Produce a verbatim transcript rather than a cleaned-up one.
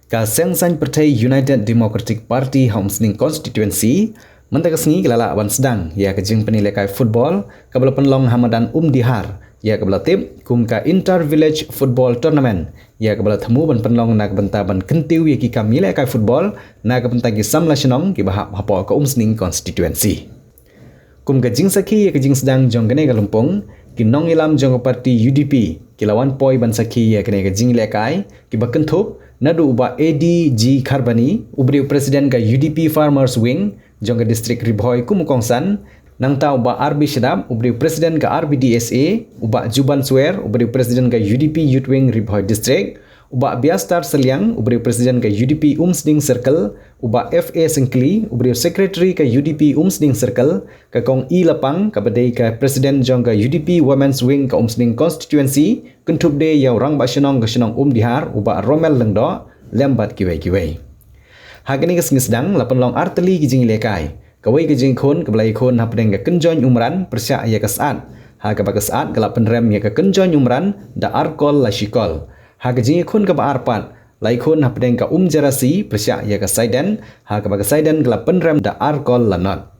Ka Seng Saiñ Pyrthei United Democratic Party ha Umsning Constituency mynta ka sngi ka la lah ban sdang ïa ka jingpynïalehkai football kaba la pynlong ha madan Umdihar, ïa kaba la tip kum ka Inter Village Football Tournament, ïa kaba la thmu ban pynlong na ka bynta ban kyntiew ïa ki kam ïalehkai football na ka bynta ki samla shnong kiba hap hapoh ka Umsning Constituency. Kum ka jingsakhi ïa ka jingsdang jong kane ka lympung, ki nongïalam jong ka party U D P ki la wan poi ban sakhi ïa kane ka jingïalehkai kiba kynthup naduh u Bah A D G Kharbani, u briew president ka U D P Farmers Wing jong ka district Ri Bhoi kum u kongsan, nangta u Bah R B Shadap, u briew president ka R B D S A, u Bah Juban Swer, u briew president ka U D P Youth Wing Ri Bhoi District, u Bah Biastar Seliang, u briew president ka U D P Umsning Circle, u Bah F A Syngkli, u briew secretary ka U D P Umsning Circle, ka Kong E Lapang kaba dei ka president jong ka U D P Women's Wing ka Umsning Constituency, kynthup de ïa u Rangbah Shnong ka shnong Umdihar, u Bah Romel Lyngdoh, lem bad kiwei kiwei. Ha kane ka sngi sdang la pynlong artylli ki jingïalehkai. Kawei ka jingkhun kaba la ïakhun hapdeng ka kynjoin umran pyrshah ïa ka sat, ha kaba ka sat ka la pynrem ïa ka kynjoin umran da ar kol la shi kol. Ha ka jingïakhun kaba ar pat la ïakhun hapdeng ka umjarasi pyrshah ïa ka saiden, ha kaba ka saiden ka la pynrem da ar kol la not.